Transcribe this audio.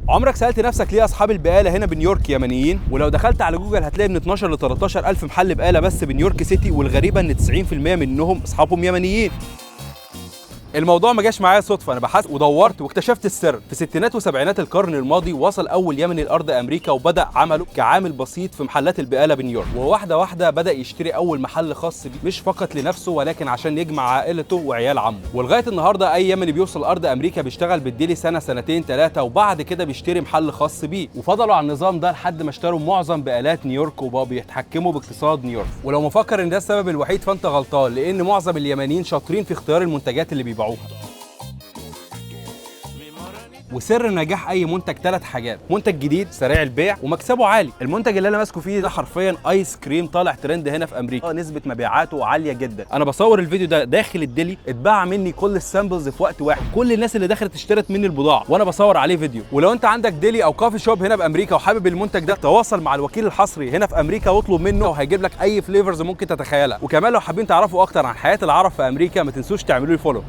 عمرك سالت نفسك ليه اصحاب البقالة هنا بنيويورك يمنيين؟ ولو دخلت على جوجل هتلاقي من 12 ل 13 الف محل بقاله بس بنيويورك سيتي، والغريبة ان 90% منهم اصحابهم يمنيين. الموضوع ما جاش معايا صدفه، انا بحثت ودورت واكتشفت السر. في ستينات وسبعينات القرن الماضي وصل اول يمني لارض امريكا وبدا عمله كعامل بسيط في محلات البقالة بنيويورك، وواحدة واحدة بدا يشتري اول محل خاص بيه، مش فقط لنفسه ولكن عشان يجمع عائلته وعيال عمه. ولغاية النهارده اي يمني بيوصل ارض امريكا بيشتغل بال deli سنة سنتين ثلاثة، وبعد كده بيشتري محل خاص بيه. وفضلوا على النظام ده لحد ما اشتروا معظم بقالات نيويورك وبقوا بيتحكموا باقتصاد نيويورك. ولو مفكر ان ده السبب الوحيد فانت غلطان، لان معظم اليمنيين شاطرين في اختيار المنتجات اللي بيبيعوها. وسر نجاح اي منتج ثلاث حاجات: منتج جديد، سريع البيع، ومكسبه عالي. المنتج اللي انا ماسكه فيه ده حرفيا ايس كريم طالع ترند هنا في امريكا، نسبه مبيعاته عالية جدا. انا بصور الفيديو ده داخل ال deli، اتباع مني كل ال samples في وقت واحد، كل الناس اللي دخلت اشترت مني البضاعة وانا بصور عليه فيديو. ولو انت عندك deli او coffee shop هنا بامريكا وحابب المنتج ده، تواصل مع الوكيل الحصري هنا في امريكا واطلب منه وهيجيب لك اي flavors ممكن تتخيلها. وكمان لو حابين تعرفوا اكتر عن حياة العرب في امريكا، ما تنسوش تعملوا لي follow.